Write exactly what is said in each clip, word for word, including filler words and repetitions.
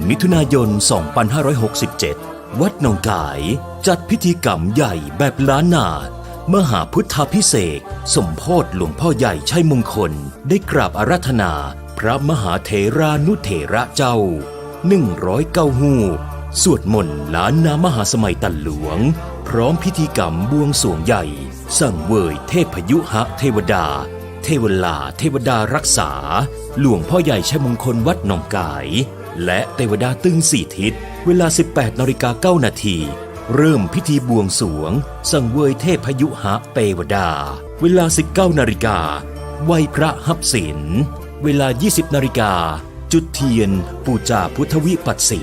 มิถุนายน สองพันห้าร้อยหกสิบเจ็ด วัดหนองก๋าย จัดพิธีกรรมใหญ่แบบล้านนา มหาพุทธาภิเษก สมโภชหลวงพ่อใหญ่ชัยมงคล ได้กราบอาราธนาพระมหาเถรานุเถระเจ้า หนึ่งร้อยเก้า รูป สวดมนต์ล้านนามหาสมัยตันหลวง พร้อมพิธีกรรมบวงสรวงใหญ่ สังเวยเทพยุหะเทวดา เทวลาเทวดารักษา หลวงพ่อใหญ่ชัยมงคลวัดหนองก๋าย และเตวดาตึงสี่ทิศ เวลา สิบแปดนาฬิกาเก้านาที เริ่มพิธีบวงสรวง สังเวยเทพยุหะเตวดา เวลา สิบเก้านาฬิกา ไหว้พระฮับศีล เวลา ยี่สิบนาฬิกา จุดเทียน ปู๋จาพุทธวิปัสสี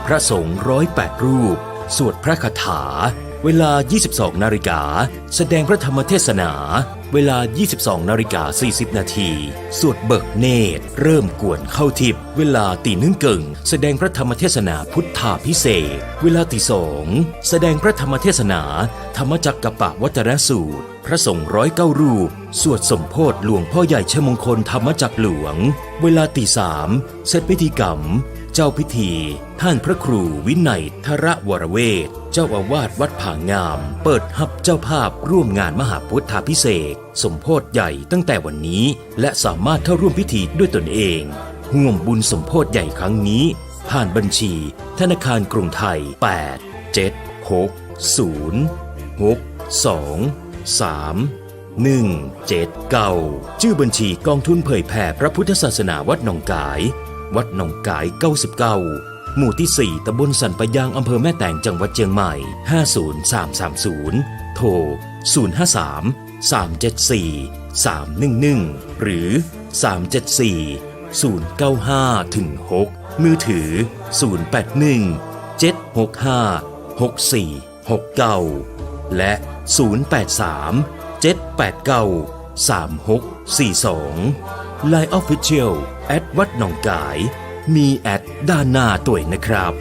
พระสงฆ์ ร้อยแปด รูป สวดพระคาถา เวลา ยี่สิบสองนาฬิกา แสดงพระธรรมเทศนา เวลา ยี่สิบสองนาฬิกาสี่สิบนาที สวดเบิกเนตร เริ่มกวนเข้าทิพย์ เวลาตีหนึ่งเกิ่ง แสดงพระธรรมเทศนาพุทธาภิเษก เวลาตีสอง แสดงพระธรรมเทศนาธรรมจักกัปปวัตนสูตร พระสงฆ์ ร้อยเก้า รูป สวดสมโภชหลวงพ่อใหญ่ชัยมงคลธรรมจักรหลวง เวลาตีสาม เสร็จพิธีกรรม เจ้าพิธี ท่านพระครูวินัยทรวรเวช เจ้าอาวาสวัดผางาม เปิดฮับเจ้าภาพร่วมงานมหาพุทธาภิเษก สมโภชใหญ่ตั้งแต่วันนี้ และสามารถเข้าร่วมพิธีด้วยตนเอง ร่วมบุญสมโภชใหญ่ครั้งนี้ ผ่านบัญชีธนาคารกรุงไทย แปด เจ็ด หก ศูนย์ หก สอง สาม หนึ่ง เจ็ด เก้า ชื่อบัญชีกองทุนเผยแผ่พระพุทธศาสนาวัดหนองก๋าย วัดหนองก๋าย เก้าสิบเก้า หมู่ที่สี่ ตำบลสันป่ายาง อำเภอแม่แตง จังหวัดเชียงใหม่ ห้าศูนย์สามสามศูนย์ โทร ศูนย์ห้าสาม สามเจ็ดสี่ สามหนึ่งหนึ่ง หรือ สามเจ็ดสี่ ศูนย์เก้าห้า ถึง หก มือถือ ศูนย์แปดหนึ่ง เจ็ดหกห้า หกสี่ หกเก้า และ ศูนย์แปดสาม เจ็ดแปดเก้า สามหกสี่สอง ไลน์ Official แอดวัดหนองก๋าย มีแอดด้านหน้าตวยนะครับ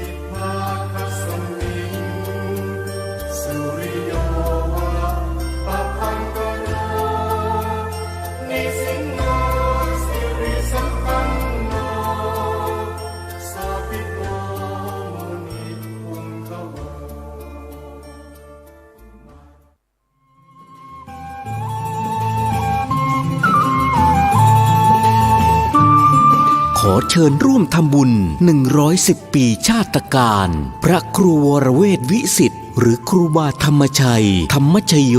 ขอเชิญร่วมทำบุญ หนึ่งร้อยสิบ ปีชาตกาล พระครูวรเวชวิสิทธิ์ หรือครูบาธรรมชัย ธรรมชโย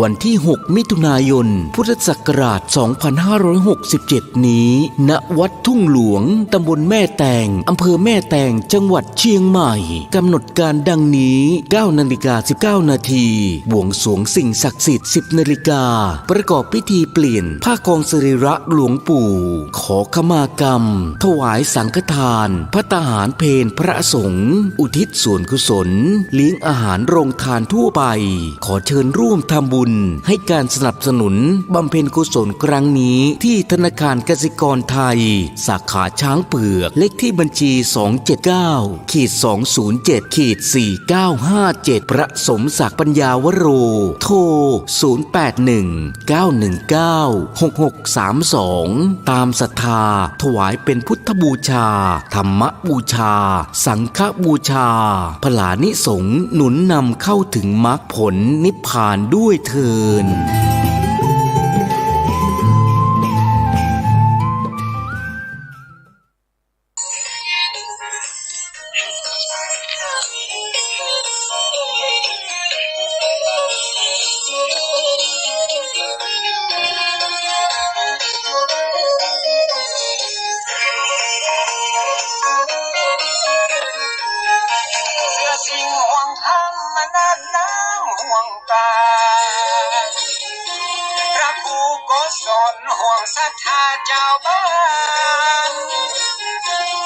วันที่ หก มิถุนายน พุทธศักราช สองพันห้าร้อยหกสิบเจ็ด นี้ ณ วัดทุ่งหลวง ตำบลแม่แตง อำเภอแม่แตง จังหวัดเชียงใหม่ กำหนดการดังนี้ เก้านาฬิกาสิบเก้านาที บวงสรวงสิ่งศักดิ์สิทธิ์ สิบนาฬิกา ประกอบพิธีเปลี่ยนผ้าครองสรีระหลวงปู่ ขอขมากรรม ถวายสังฆทาน ภัตตาหารเพลพระสงฆ์ อุทิศส่วนกุศล เลี้ยงอาหารโรงทานทั่วไป ขอเชิญร่วมทำบุญ ให้การสนับสนุนบำเพ็ญกุศลครั้งนี้ ที่ธนาคารกสิกรไทย สาขาช้างเผือก เลขที่บัญชี สองเจ็ดเก้า ขีด สองศูนย์เจ็ด ขีด สี่เก้าห้าเจ็ด พระสมศักดิ์ ปัญญาวโร โทร ศูนย์แปดหนึ่ง เก้าหนึ่งเก้า หกหกสามสอง ตามศรัทธา ถวายเป็นพุทธบูชา ธรรมบูชา สังฆบูชา ผลานิสงส์หนุนนำเข้าถึงมรรคผลนิพพานด้วยเทอญ เสือสิงห์ห่วงธรรม น้ำห่วง พระครูโกศลห่วงศรัทธาจาวบ้าน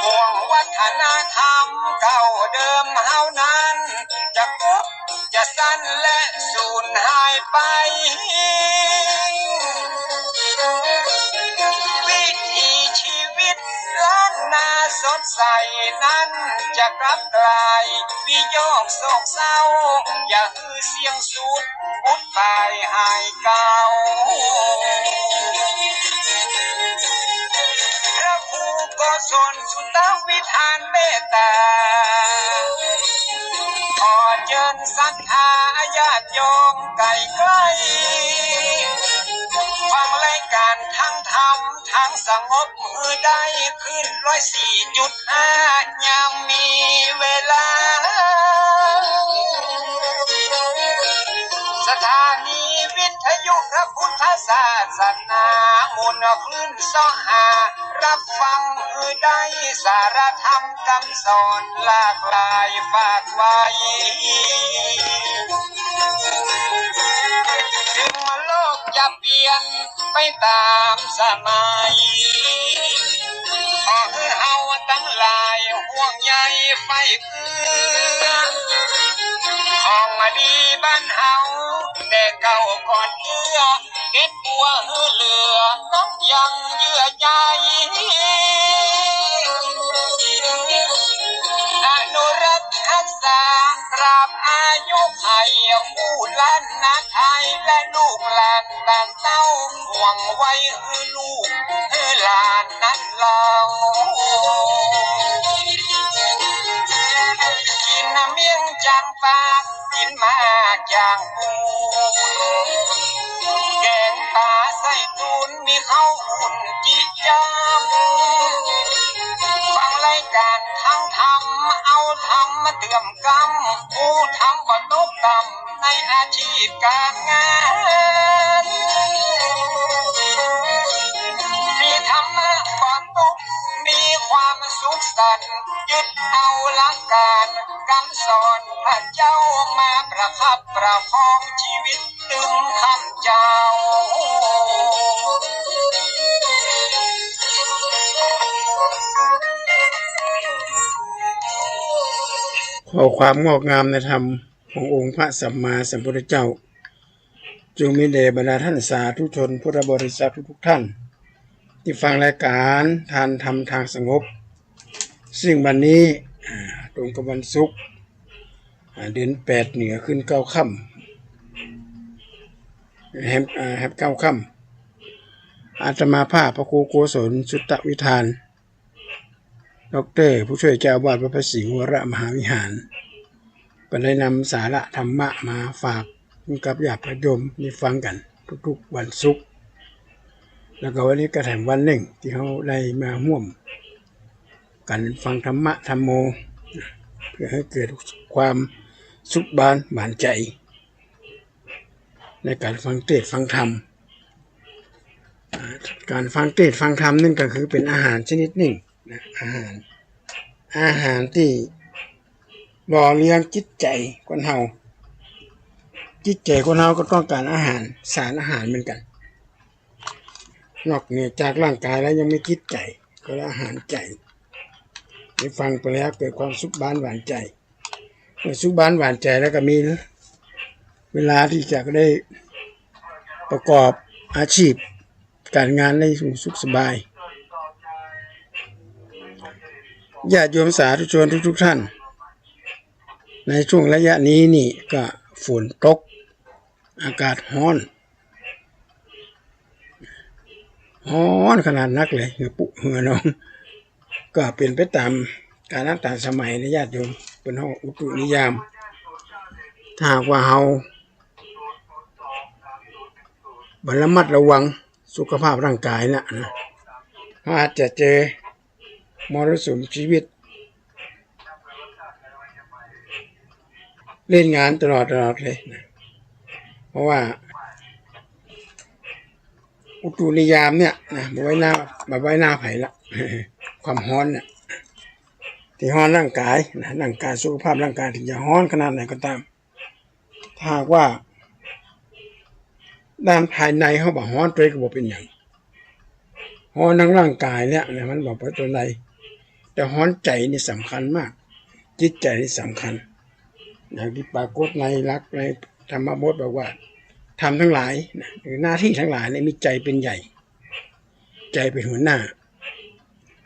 ห่วงวัฒนธรรมเก่าเดิมเฮานั้น จะกุบจะสั้นและสูญหายไป วิถีชีวิตล้านนาสดใสนั้นจะกลับกลายวิโยคโศกเศร้า อย่า คือเสี้ยงสูญ บุญตายหายเก่า พระครูโก สนสุตวิธานเมตตา ขอเจิญศรัทธาญาติโยมใก้ๆ ฟังรายก๋านทางธรรมทางสงบหื้อได้ คลื่นร้อยสี่จุดห้า ยามมีเวลา สถานีวิทยุพระพุทธศาสนา มวลคลื่นซอห้า ฮับฟังหื้อได้ สาระธรรมกำสอนหลากหลายฝากไว้ เถิงโลกจะเปลี่ยนไปต๋ามสมัย ขอหื้อเฮาตังหลายห่วงใยใฝ่เกื้อ ของดีบ้านเฮาแต่เก่าก่อนเอื้อ เก็บบัวหื้อเหลือน้องยังเยื่อใย อนุรักษ์ฮักษาตราบอายุขัย หมู่หลานนาไทยและลูกหลานต่างเต้า ห่วงไว้หื้อลูกหื้อหลานนั้นเล่า กิ๋นเมี่ยงจางปลา กิ๋นหมากจางปูน แก๋งป๋าใส่ตูน มีข้าวอุ่นจิยาม ฟังรายก๋านทางธรรม เอาธรรมมาเติมกำ ผู้ธรรมบ่ตกต่ำในอาชีพก๋านงาน มีธรรมะบ่ตก มีความสุขสันต์ ยึดเอาหลักก๋านกำสอนพระเจ้า มาประคับประคองชีวิตตึงค่ำเจ๊า ขอความงอกงามในธรรมขององค์พระสัมมาสัมพุทธเจ้า จงมีแด่บรรดาท่านสาธุชนพุทธบริษัททุกๆ ท่าน ตี้ฟังรายก๋านทานธรรมทางสงบ ซึ่งวันนี้ อ่า ตรงกับวันศุกร์ อ่า เดือนแปดเหนือขึ้นเก้าค่ำ แฮม อ่า แฮมเก้าค่ำ อาตมาภาพพระครูโกศลสุตวิธาน ด็อกเตอร์ ผู้ช่วยเจ้าอาวาสวัดพระสิงห์วรมหาวิหาร ก็ได้นำสาระธรรมะมาฝากกับญาติโยมได้ฟังกั๋นทุกๆ วันศุกร์ แล้วก็วันนี้ก็แถมวันนึ่งตี้เฮาได้มาฮ่วมกั๋นฟังธรรมะธัมโม เพื่อหื้อเกิดความสุขบานหวานใจ๋ ในก๋านฟังเตสน์ฟังธรรม อ่า ก๋านฟังเตสน์ฟังธรรมนึ่งก็คือเป๋นอาหารชนิดนึ่งนะ อาหาร อาหารตี้หล่อเลี้ยงจิตใจ๋คนเฮา จิตใจ๋คนเฮาก็ต้องก๋านอาหาร สารอาหารเหมือนกั๋น นอกเหนือจากร่างก๋ายแล้วยังมีจิตใจ๋ ก็เรียกอาหารใจ๋ ได้ฟังไปแล้วเกิดความสุขบานหวานใจ๋ เมื่อสุขบานหวานใจ๋แล้วก็มีเวลาตี้จะได้ประกอบอาชีพก๋านงานได้สุขสบาย ญาติโยมสาธุชนทุกๆ ท่าน ในช่วงระยะนี้นี่ก็ฝนตก อากาศฮ้อน ฮ้อนขนาดนักเลย เหื่อปุเหื่อนอง ก็เป๋นไปต๋ามกาลต๋ามสมัยนะญาติโยม เปิ้นฮ้องอุตุนิยาม ถ้าหากว่าเฮาบ่ระมัดระวังสุขภาพร่างก๋ายนะ นะ เฮาอาจจะเจอมรสุมชีวิต เล่นงานตลอดตลอดเลยนะ เพราะว่าอุตุนิยามเนี่ยนะ บ่ไว้หน้า บ่ไว้หน้าใผละ ความฮ้อนเนี่ย ตี้ฮ้อนร่างก๋ายนะ ร่างก๋าย สุขภาพร่างก๋ายถึงจะฮ้อนขนาดไหนก็ต๋าม ถ้าหากว่าด้านภายในเฮาบ่ฮ้อน ตวยก็บ่เป๋นหยัง ฮ้อนทางร่างก๋ายเนี่ยนะ มันบ่เป๋นไร แต่ฮ้อนใจ๋นี่สำคัญมาก จิตใจ๋นี่สำคัญ อย่างตี้ปรากฏในหลักในธรรมบทบอกว่า ธรรมทั้งหลายนะ หรือหน้าตี้ทั้งหลายเนี่ยมีใจ๋เป๋นใหญ่ ใจ๋เป๋นหัวหน้า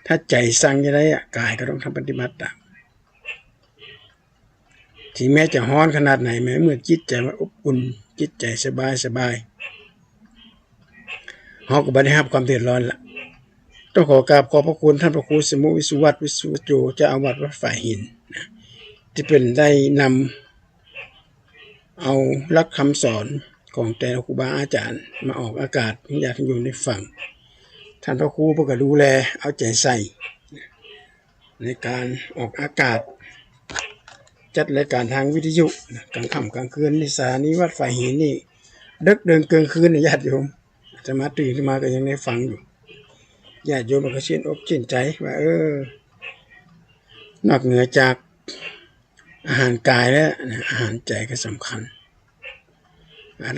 ถ้าใจ๋สั่งจะได้อะ ก๋ายก็ต้องทำปฏิบัติต๋าม ถึงแม้จะฮ้อนขนาดไหน แม้เมื่อจิตใจ๋มันอบอุ่น จิตใจ๋สบายสบาย เฮาก็บ่ได้ฮับความเดือดร้อนละ ต้องขอกราบขอบพระคุณท่านพระครูสมุวิสุวัฒน์วิสุวัจโจ เจ้าอาวาสวัดฝายหินนะ ตี้เปิ้นได้นำเอาหลักคำสอนของแต่ละครูบาอาจารย์มาออกอากาศให้ญาติโยมได้ฟัง ท่านพระครูเปิ้นก็ดูแลเอาใจ๋ใส่ ในก๋านออกอากาศ จัดรายก๋านตางวิทยุนะ ก๋างค่ำก๋างคืน ในสถานีวัดฝายหินนี่ เดิ็กเดินเกินคืนนะญาติโยม อาตมาตื่นขึ้นมาก็ยังได้ฟังอยู่ ญาติโยมก็ชื่นอกชื่นใจ๋ว่า เออ นอกเหนือจากอาหารก๋ายแล้วนะ อาหารใจ๋ก็สำคัญ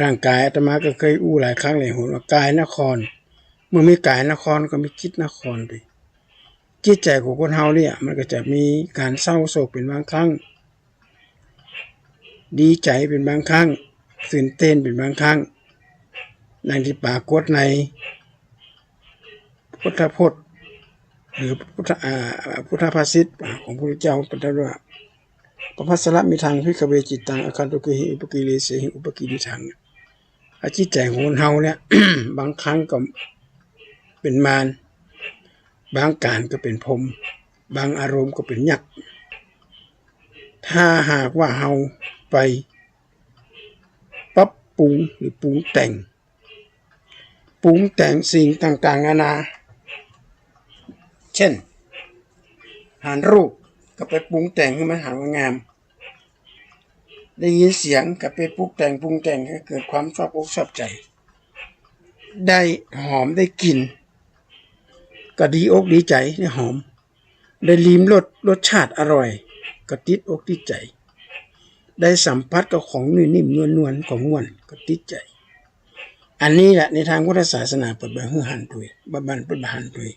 ร่างก๋ายอาตมาก็เคยอู้หลายครั้งแล้ว เปิ้นว่าก๋ายนคร เมื่อมีก๋ายนครก็มีจิตนครด้วย จิตใจ๋ของคนเฮาเนี่ย มันก็จะมีก๋านเศร้าโศกเป๋นบางครั้ง ดีใจ๋เป๋นบางครั้ง ตื่นเต้นเป๋นบางครั้ง ดังตี้ปรากฏในพุทธพจน์ หรือพุทธ อ่า พุทธภาษิตของพระพุทธเจ้า เปิ้นตรัสว่า ประภัสสรมิทัง ภิกขเว จิตตัง อาคันตุกะหิ อุปกิเลสะหิ อุปกิลลิทัง อา จิตใจ๋ของคนเฮาเนี่ย บางครั้งก็เป๋นมาร บางก๋านก็เป๋นพรหม บางอารมณ์ก็เป๋นยักษ์ ถ้าหากว่าเฮาไปปรับปรุงหรือปรุงแต่ง ปรุงแต่งสิ่งต่างๆ นานา เช่น หันรูปก็ไปปรุงแต่งหื้อมันหันว่างาม ได้ยินเสียงก็ไปปรุงแต่ง ปรุงแต่งหื้อเกิดความชอบอกชอบใจ๋ ได้หอมได้กลิ่น ก็ดีอกดีใจ๋ ได้หอม ได้ลิ้มรส รสชาติอร่อย ก็ติดอกติดใจ๋ ได้สัมผัสกับของนุ่มๆ นวลๆ ของม่วน ก็ติดใจ๋ อันนี้แหละในตางพุทธศาสนาเปิ้นบ่หื้อหันตวย บ่บัน เปิ้นบ่หันตวย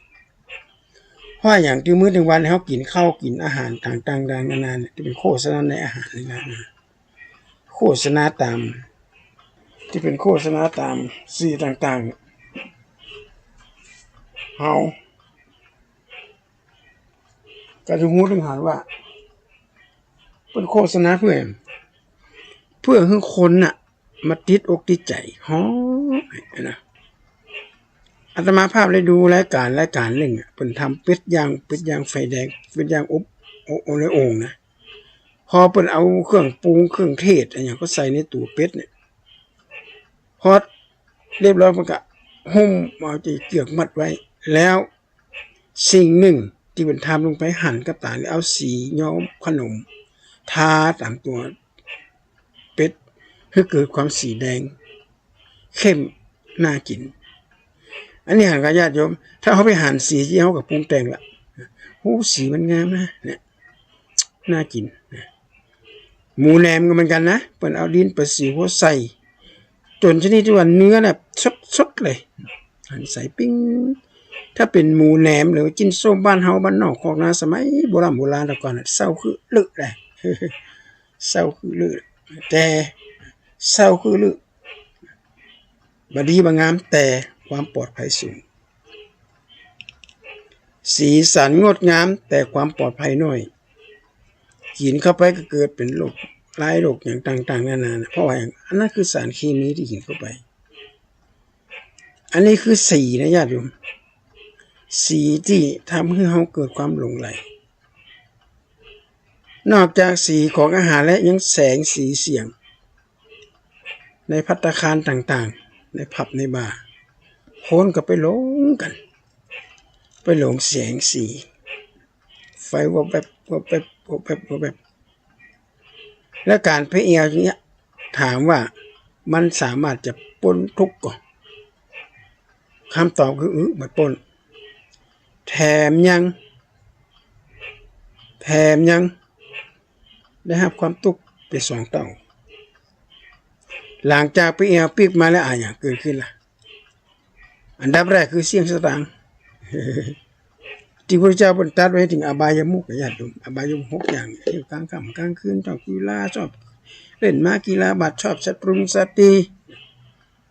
เพราะอย่างตี้มื้อตี้วันเฮากิ๋นข้าวกิ๋นอาหารต่างๆ นานาเนี่ย ตี้เป๋นโฆษณาในอาหารนี่นะ โฆษณาต๋าม ตี้เป๋นโฆษณาต๋ามสื่อต่างๆ เฮา ก็จะฮู้เถิงหันว่า เปิ้นโฆษณาเปื้อ เปื้อหื้อคนน่ะ มาติดอกติดใจ๋ ฮ้อ นะ อาตมาภาพได้ดูรายก๋าน รายก๋านนึ่งอะ เปิ้นทำเป็ดย่าง เป็ดย่างไฟแดง เป็ดย่างอบ อบ อบในโอ่งนะ พอเปิ้นเอาเครื่องปรุง เครื่องเทศอะหยังก็ใส่ในตั๋วเป็ดเนี่ย พอเรียบร้อยเปิ้นก็หุ้มเอาใจ๋เกือกมัดไว้ แล้ว สิ่งนึ่งตี้เปิ้นทำลงไป หันกับต๋า เอาสีย้อมขนม ทาต๋ามตั๋วเป็ด หื้อเกิดความสีแดง เข้ม น่ากิ๋น อันนี้หันก่อญาติโยม ถ้าเฮาไปหันสีตี้เฮาก็ปรุงแต่งละ โอ้ สีมันงามนะ เนี่ย น่ากิ๋นนะ หมูแหนมก็เหมือนกั๋นนะ เปิ้นเอาดินประสิวใส่ จ๋นชนิดตี้ว่าเนื้อเนี่ยสดๆ เลย หันใสปิ๊ง ถ้าเป๋นหมูแหนมหรือว่าจิ๊นส้มบ้านเฮาบ้านนอกคอกนาสมัยโบร่ำโบราณแต่ก่อนน่ะ เศร้าคือลึเลย เศร้าคือลึ แต่เศร้าคือลึ บ่ดีบ่งาม แต่ความปลอดภัยสูง สีสันงดงาม แต่ความปลอดภัยน้อย กิ๋นเข้าไปก็เกิดเป๋นโรคร้ายโรคหยังต่างๆ นานานะ เพราะว่าหยัง อันนั้นคือสารเคมีตี้กิ๋นเข้าไป อันนี้คือสีนะญาติโยม สีตี้ทำหื้อเฮาเกิดความหลงใหล นอกจากสีของอาหารแล้วยังแสงสีเสียง ในภัตตาคารต่างๆ ในผับในบาร์ คนก็ไปหลงกั๋น ไปหลงแสงสี ไฟวับแวบ วับแวบ วับแวบ วับแวบ และก๋านไปแอ่วอย่างเนี้ย ถามว่ามันสามารถจะป๊นทุกข์ก่อ คำตอบคือ อึ บ่ป๊น แถมยัง แถมยังได้ฮับความตุ๊กข์เป๋นสองเต้า หลังจากไปแอ่วปิ๊กมาแล้วอะหยังเกิดขึ้นล่ะ อันดับแรกคือเสี้ยงสตางค์ ตี้พระพุทธเจ้าเปิ้นตรัสไว้เถิงอบายมุข ญาติโยม อบายมุขหกอย่าง เที่ยวก๋างค่ำก๋างคืน ชอบกีฬา ชอบเล่นม้ากีฬาบาส ชอบสตรุงสตรี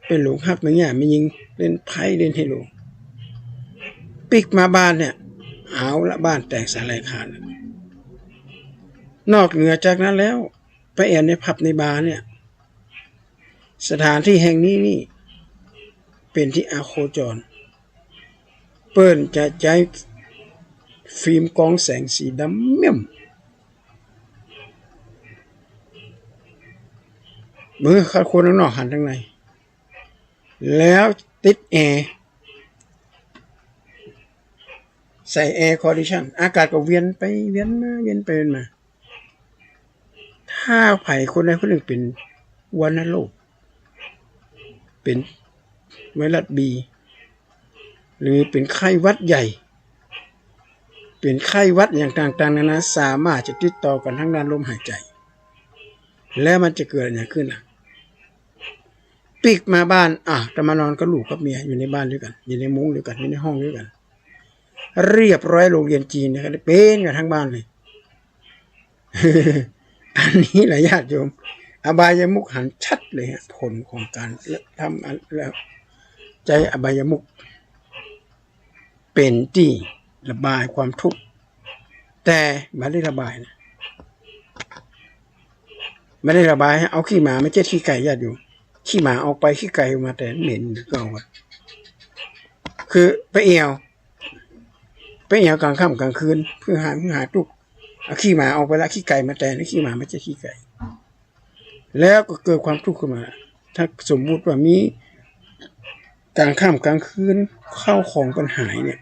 ไปหลงฮักแม่หญิง เล่นไพ่ เล่นไฮโล ปิ๊กมาบ้านเนี่ย เอาละ บ้านแตกสาแหรกขาดละ นอกเหนือจากนั้นแล้ว ไปแอ่วในผับในบาร์เนี่ย สถานที่แห่งนี้นี่ เป๋นตี้อโคจร เปิ้นจะใจ๊ฟิล์มกรองแสงสีดำเมี่ยม เมื่อคนข้างนอกหันตางใน แล้วติดแอร์ ใส่แอร์คอนดิชัน อากาศก็เวียนไปเวียนมา เวียนไปเวียนมา ถ้าใผคนใดคนนึ่งเป๋นวัณโรค เป๋นไวรัสบี หรือเป๋นไข้หวัดใหญ่ เป๋นไข้หวัดอย่างต่างๆ นานา สามารถจะติดต่อกั๋นตางด้านลมหายใจ๋ แล้วมันจะเกิดอะหยังขึ้นล่ะ ปิ๊กมาบ้าน อ่ะ อาตมานอนกับลูกกับเมีย อยู่ในบ้านตวยกั๋น อยู่ในมุ้งตวยกั๋น อยู่ในห้องตวยกั๋น เรียบร้อย โรงเรียนจีนเนี่ย เป๋นกั๋นตังบ้านเลย อันนี้แหละญาติโยม อบายมุขหันชัดเลยฮะ ผลของก๋านทำอัน แล้วใจ๊อบายมุขเป๋นตี้ระบายความทุกข์ แต่บ่ได้ระบายนะ บ่ได้ระบาย เอาขี้หมามาเจ็ดขี้ไก่ญาติโยม ขี้หมาออกไปขี้ไก่มาแตน เหม็นคือเก่าอะ คือไปแอ่ว ไปแอ่วก๋างค่ำก๋างคืน เปื้อหา เปื้อหาตุ๊ก เอาขี้หมาออกไปละ ขี้ไก่มาแตน ขี้หมามาเจ็ดขี้ไก่ แล้วก็เกิดความทุกข์ขึ้นมา ถ้าสมมุติว่ามีก๋างค่ำก๋างคืน ข้าวของเปิ้นหายเนี่ย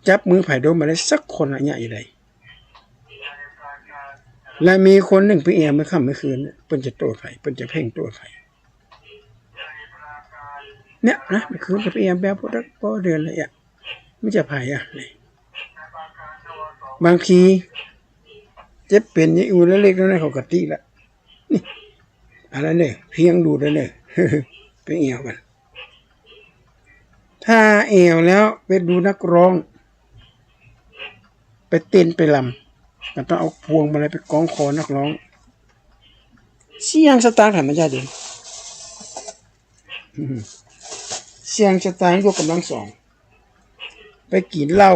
จับมือใผดมบ่ได้สักคนอะ เยียะอยู่ใด และมีคนนึ่งไปแอ่วเมื่อค่ำเมื่อคืนเนี่ย เปิ้นจะโต้ษใผ เปิ้นจะเพ่งโต้ษใผ เนี่ยนะ เมื่อคืนก็ไปแอ่วแบบพวกนักปอเดือนเลยอะ มันจะใผอะ นี่ บางทีเจ็บเป๋นอย่างอู้เล็กๆ น้อยๆ เขาก็ติละ นี่ อันนั้นเนี่ย เพียงดูดแล้วเนี่ย ไปแอ่วกั๋น ถ้าแอ่วแล้วไปดูนักร้อง ไปเต้นไปรำ ก็ต้องเอาพวงมาลัยไปคล้องคอนักร้อง เสี้ยงสตางค์หันมาญาติโยม เสี้ยงสตางค์ยกก๋ำลังสอง ไปกิ๋นเหล้า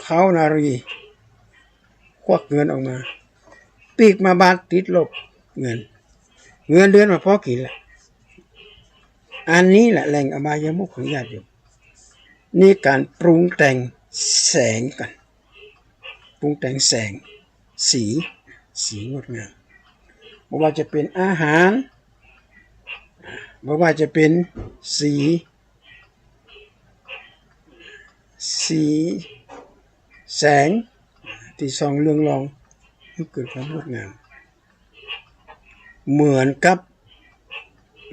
เข้านารี ควักเงินออกมา ปิ๊กมาบ้านติดลบเงิน เงินเดือนบ่พอกิ๋นละ อันนี้แหละแหล่งอบายมุขของญาติโยม นี่ก๋านปรุงแต่งแสงกั๋น ปรุงแต่งแสง สี สีงดงาม บ่ว่าจะเป๋นอาหาร บ่ว่าจะเป๋นสี สี แสง ตี้ส่องเรืองรอง หื้อเกิดความงดงาม เหมือนกับ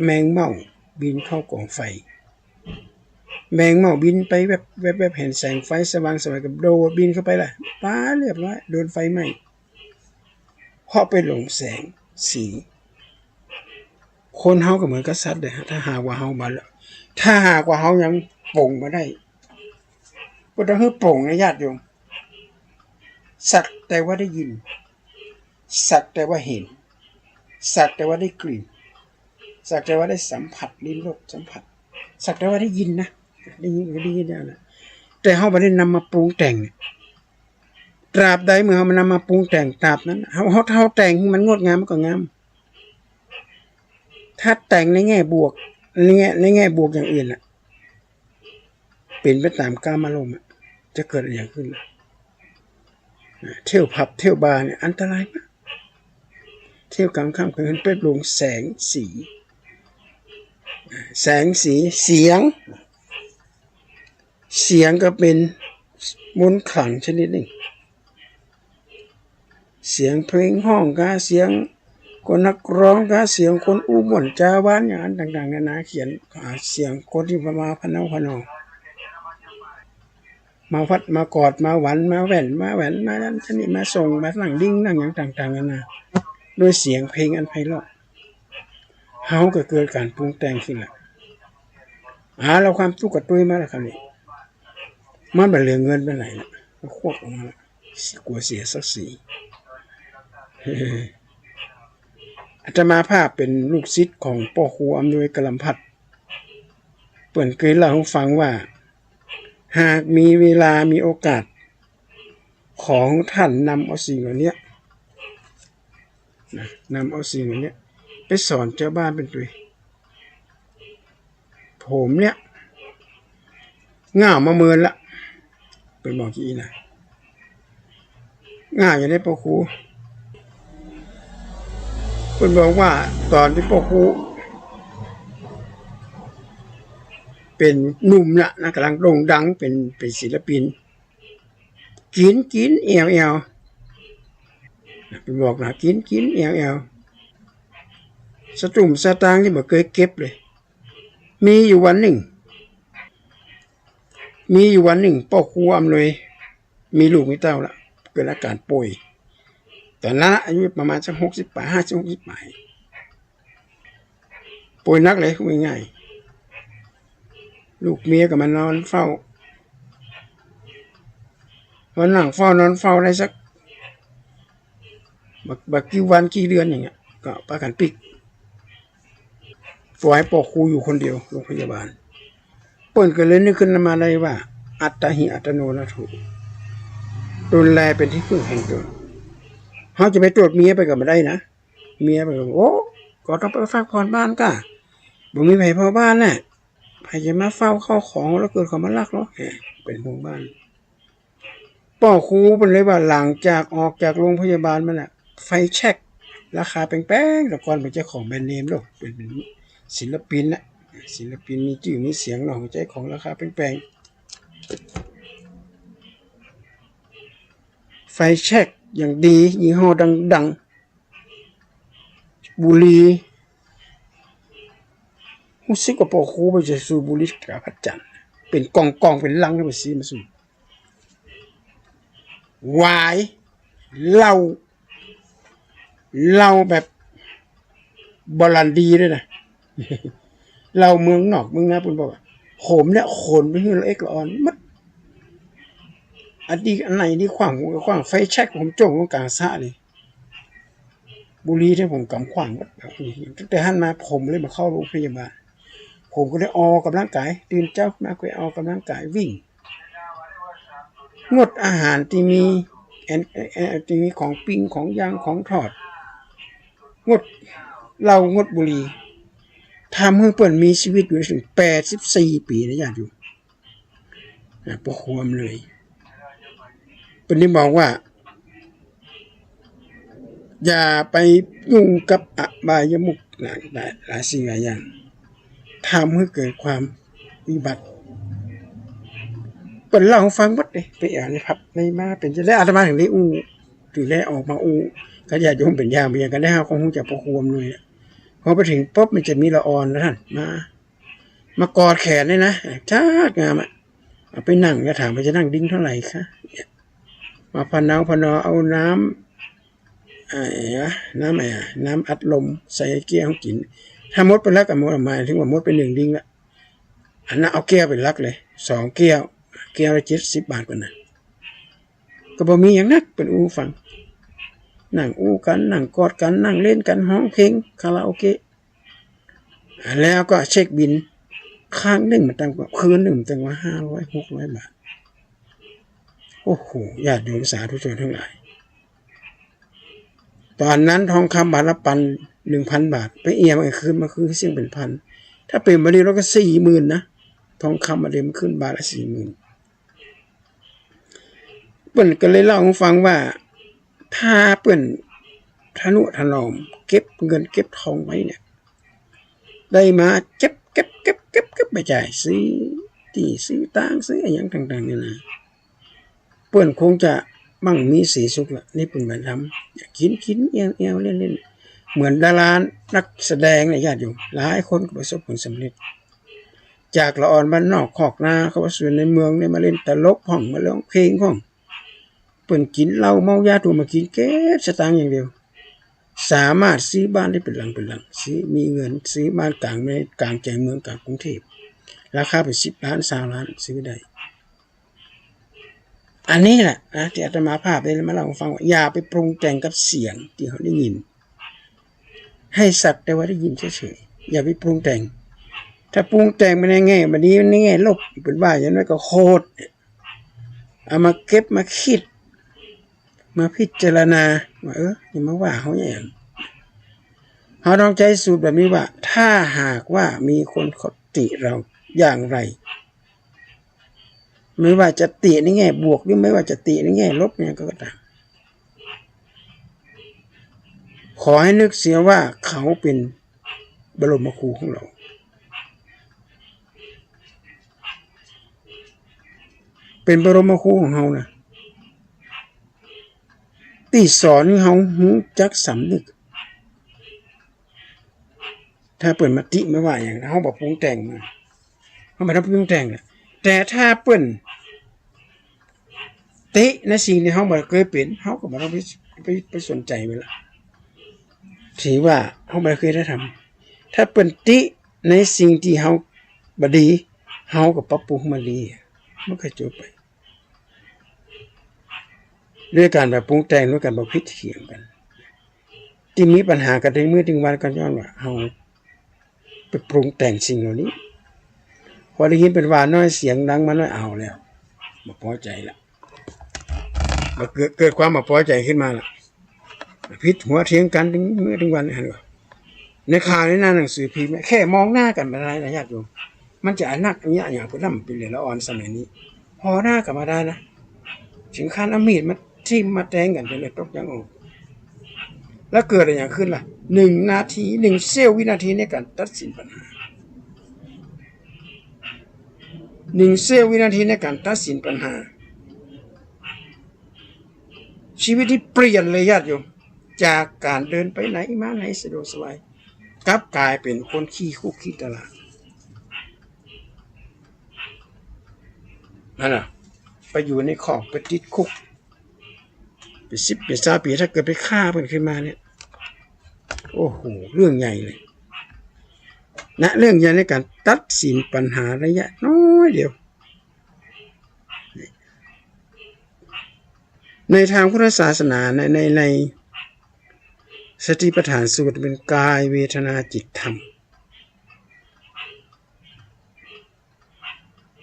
แมงเม่าบินเข้ากองไฟ แมงเม่าบินไปแวบๆๆ หันแสงไฟสว่างไสวก็โดดบินเข้าไปละ ป๊าด เรียบร้อย โดนไฟไหม้ เพราะไปหลงแสงสี คนเฮาก็เหมือนกับสัตว์เลยฮะ ถ้าหากว่าเฮาบ่ ถ้าหากว่าเฮายังปลงบ่ได้ บ่ต้องหื้อปลงนะญาติโยม สักแต่ว่าได้ยิน สักแต่ว่าเห็น สักแต่ว่าได้กลิ่น สักแต่ว่าได้สัมผัส ลิ้นรสสัมผัส สักแต่ว่าได้ยินนะ ได้ยินก็ได้ยินแล้วนะ แต่เฮาบ่ได้นำมาปรุงแต่งเนี่ย ตราบใดเมื่อเฮาบ่นำมาปรุงแต่ง ตราบนั้น เฮา เฮา เฮาแต่งหื้อมันงดงามมันก็งาม ถ้าแต่งในแง่บวก ในแง่ ในแง่บวกอย่างอื่นน่ะ เป๋นไปต๋ามกามารมณ์อะ จะเกิดอะหยังขึ้นล่ะ เที่ยวผับเที่ยวบาร์เนี่ยอันตรายมาก เที่ยวก๋างค่ำก๋างคืนไปหลงแสงสี แสงสี เสียง เสียงก็เป๋นมนต์ขลังชนิดนึ่ง เสียงเพลงฮ้องกา เสียงคนนักร้องกา เสียงคนอู้ม่วนจ๋าหวานอย่างอันต่างๆ นานา เขียน อ่า เสียงคนตี้มาพะเนาพะนอ มาพัดมากอด มาหวัน มาแหว่น มาแหวน มานั้นอันนี้ มาส่ง มานั่งดิ้งนั่งหยังต่างๆ นานา ด้วยเสียงเพลงอันไพเราะ เฮาก็เกิดก๋านปรุงแต่งขึ้นละ อ่า แล้วความตุ๊กข์ก็ตุ้ยมาแล้วคราวนี้ มันบ่เหลือเงินไปไหนละ ก็ควักออกมาละ กั๋วเสียศักดิ์ศรี อาตมาภาพเป๋นลูกศิษย์ของป้อครูอำนวยกะลำพัด เปิ้นเกยเล่าหื้อฟังว่า หากมีเวลามีโอกาส ขอหื้อต้านนำเอาสิ่งเหล่านี้ นะ นำเอาสิ่งเหล่านี้ไปสอนจาวบ้านเปิ้นตวย ผมเนี่ย ง่าวมาเมินละ เปิ้นบอกอย่างนี้นะ ง่าวอย่างนี้ป้อครู เปิ้นบอกว่าต๋อนตี้ป้อครูเป๋นหนุ่มน่ะนะ ก่ำลังโด่งดัง เป๋น เป๋นศิลปิน กิ๋น กิ๋น แอ่ว แอ่ว เปิ้นบอกนะ กิ๋น กิ๋น แอ่ว แอ่ว สตุ้งสตางค์ตี้บ่เกยเก็บเลย มีอยู่วันนึ่ง มีอยู่วันนึ่ง ป้อครูอำนวย มีลูกมีเต้าละ เกิดอาก๋านป่วย ต๋อนนั้นอายุประมาณสักหกสิบป๋าย ห้าสิบ หกสิบป๋าย ป่วยหนักเลย พูดง่ายๆ ลูกเมียก็มานอนเฝ้า มานั่งเฝ้านอนเฝ้าได้สัก บ่ บ่กี่วันกี่เดือนอย่างเงี้ย ก็ปากั๋นปิ๊ก ปล่อยให้ป้อครูอยู่คนเดียวโรงพยาบาล เปิ้นก็เลยนึกขึ้นมาได้ว่า อัตตาหิ อัตตโนนาโถ ตนแลเป๋นตี้เปิ้งแห่งตน เฮาจะไปโต้ษเมียเปิ้นก็บ่ได้นะ เมียเปิ้นก็ โอ้ ก็ต้องไปพักผ่อนบ้านก่ะ บ่มีใผเฝ้าบ้านแหละ ใผจะมาเฝ้าข้าวของ แล้วเกิดเขามาลักลอบ แหม เป๋นห่วงบ้าน ป้อครูเปิ้นเลยว่า หลังจากออกจากโรงพยาบาลมาน่ะ ไฟแช็กราคาแปงๆ แต่ก่อนเป๋นเจ้าของแบรนด์เนมเนาะ เป๋น เป๋นศิลปินน่ะ ศิลปินมีจื้อมีเสียงเนาะ ใจ๊ของราคาแปงๆ ไฟแช็กอย่างดี ยี่ห้อดังๆ บุหรี่ ฮู้สึกว่าป้อครูเปิ้นจะสูบบุหรี่ต๋ราพระจันทร์ เป๋นก่องๆ เป๋นลัง เป๋นสีมาสูบ ไวน์ เหล้า เหล้าแบบบรันดีด้วยนะ เหล้าเมืองนอกเมืองนา เปิ้นบอกว่า ผมเนี่ยขนไปหื้อละเอกละอ่อนหมด อันดีอันไหนดีขว้าง ขว้าง ไฟแช็กผมโจ้งลงก๋างสระเลย บุหรี่เนี่ยผมก๋ำขว้างหมด ตั้งแต่หั้นมาผมเลยบ่เข้าโรงพยาบาล ผมก็เลยออกก๋ำลังก๋าย ตื่นเจ๊ามาก็ออกก๋ำลังก๋ายวิ่ง งดอาหารตี้มีแอน เอ่อ เอ่อ ตี้มีของปิ้ง ของย่าง ของทอด งดเหล้า งดบุหรี่ ทำหื้อเปิ้นมีชีวิตอยู่ได้เถิงแปดสิบสี่ปี๋นะญาติโยม อ่ะ ป้อครูอำนวย เปิ้นได้บอกว่า อย่าไปยุ่งกับอบายมุขนะ หลาย หลายสิ่งหลายอย่าง ทำให้เกิดความวิบัติ เปิ้นเล่าหื้อฟังหมดเลย ไปแอ่วในผับในบาร์ เป๋นจะได้ อาตมาเถิงได้อู้ เถิงได้ออกมาอู้ ก็ญาติโยมเป๋นอย่าง เป๋นอย่างก็ได้หาความฮู้จากป้อครูอำนวย พอไปเถิงปุ๊บมันจะมีละอ่อนนะท่าน มา มากอดแขนเลยนะ จ๊าดงามอะ เอาไปนั่ง ก็ถามว่าจะนั่งดิ้งเท่าไหร่คะ มาพะเนาพะนอเอาน้ำ ไอ้วะ น้ำไอ้อะ น้ำอัดลมใส่แก้วหื้อกิ๋น ถ้าหมดไปแล้วก็หมด หมายถึงว่าหมดไปหนึ่งดิ้งละ อันนั้นเอาแก้วเป๋นหลักเลย สองแก้ว แก้วละเจ็ดสิบบาทก่อนนะ ก็บ่มีหยังนัก เปิ้นอู้ฟัง นั่งอู้กั๋น นั่งกอดกั๋น นั่งเล่นกั๋น ฮ้องเพลงคาราโอเกะ แล้วก็เช็คบิล ครั้งนึ่งมันตั้งว่า คืนนึ่งมันตั้งว่าห้าร้อย หกร้อยบาท โอ้โห ญาติโยมสาธุชนทั้งหลาย ต๋อนนั้นทองคำบาทละปัน หนึ่งพันบาท ไปเอี่ยมเอาคืนมา คืนเสี้ยงเป๋นพัน ถ้าเป๋นบ่าเดี่ยวนี้ก็สี่หมื่นนะ ทองคำบ่าเดี่ยวนี้มันขึ้นบาทละสี่หมื่น เปิ้นก็เลยเล่าหื้อฟังว่า ถ้าเปิ้นทะนุถนอมเก็บเงินเก็บทองไว้เนี่ย ได้มาเก็บ เก็บ เก็บ เก็บ เก็บไปจ่าย ซื้อตี้ ซื้อตาง ซื้ออะหยังต่างๆ นานา เปิ้นคงจะมั่งมีสีสุขละ นี่เปิ้นบ่ทำ กิ๋น กิ๋น แอ่ว แอ่ว เล่น เล่น เหมือนดารานักแสดงเนี่ยญาติโยม หลายคนก็ประสบผลสำเร็จ จากละอ่อนบ้านนอกคอกนา เข้ามาสู่ในเมืองเนี่ย มาเล่นตลกพ่อง มาร้องเพลงพ่อง เปิ้นกิ๋นเหล้าเมายาตั๋วมากิ๋น เก็บสตางค์อย่างเดียว สามารถซื้อบ้านได้เป๋นหลังเป๋นหลัง ซื้อ มีเงินซื้อบ้านก๋าง ในก๋างแจ๋งเมือง ก๋างกรุงเทพฯ ราคาเป๋นสิบล้าน ซาวล้าน ซื้อได้ อันนี้แหละนะ ตี้อาตมาภาพได้มาเล่าหื้อฟังว่า อย่าไปปรุงแต่งกับเสียงตี้เฮาได้ยิน ให้สักแต่ว่าได้ยินเฉยๆ อย่าไปปรุงแต่ง ถ้าปรุงแต่งไปในแง่บ่าดี ในแง่ลบ เปิ้นว่าอย่างนั้นก็โขด เอามาเก็บมาคิด มาพิจารณาว่า เออ อย่ามาว่าเฮาอย่างนั้น เฮาต้องใจ๊สูตรแบบนี้ว่า ถ้าหากว่ามีคนติเราอย่างไร ไม่ว่าจะติในแง่บวกหรือไม่ว่าจะติในแง่ลบเนี่ยก็ตาม ขอให้นึกเสียว่าเขาเป๋นบรมครูของเฮา เป๋นบรมครูของเฮานะ ตี้สอนหื้อเฮาฮู้จักสำนึก ถ้าเปิ้นมาติมาว่าหยัง เฮาบ่ปรุงแต่งมา เฮาบ่ต้องปรุงแต่งละ แต่ถ้าเปิ้นติในสิ่งตี้เฮาบ่เกยเป๋น เฮาก็บ่ต้องไป ไป ไปสนใจ๋มันละ ถือว่าเฮาบ่เกยได้ทำ ถ้าเปิ้นติในสิ่งตี้เฮาบ่ดี เฮาก็ปรับปรุงหื้อมันดี มันก็จบไป ด้วยก๋านบ่ปรุงแต่ง ด้วยก๋านบ่ผิดเถียงกั๋น ตี้มีปัญหากั๋นเถิงมื้อเถิงวันก็ย้อนว่าเฮาไปปรุงแต่งสิ่งเหล่านี้ พอได้ยินเปิ้นว่าน้อยเสียงดังมาน้อย เอาแล้ว บ่ปอใจ๋ละ บ่เกิด เกิดความบ่ปอใจ๋ขึ้นมาละ ผิดหัวเถียงกั๋นเถิงมื้อเถิงวันนี่ หันก่อ ในข่าวในหน้าหนังสือพิมพ์เนี่ย แค่มองหน้ากั๋นบ่ได้นะญาติโยม มันจะอะหนักอะเยียะหยัง เปิ้นลำเป๋นเหลือละอ่อนสมัยนี้ ผ่อหน้ากั๋นบ่ได้นะ เถิงขั้นเอามีดมาทิ่มมาแตงกั๋นจนเลือดตกยางออก แล้วเกิดอะหยังขึ้นล่ะ หนึ่งนาที หนึ่งเสี้ยววินาทีในก๋านตัดสินปัญหา หนึ่งเสี้ยววินาทีในก๋านตัดสินปัญหา ชีวิตนี้เปลี่ยนเลยญาติโยม จากก๋านเดินไปไหนมาไหนสะดวกสบาย กลับก๋ายเป๋นคนขี้คุกขี้ตาราง นั่นน่ะ ไปอยู่ในคอก ไปติดคุก เป๋นสิบเป๋นซาวปี ถ้าเกิดไปฆ่าเปิ้นขึ้นมาเนี่ย โอ้โห เรื่องใหญ่เลยนะ เรื่องใหญ่ในก๋านตัดสินปัญหาระยะน้อยเดียว ในทางพุทธศาสนา ใน ใน ในสติปัฏฐานสูตรเป๋นกายเวทนาจิตธรรม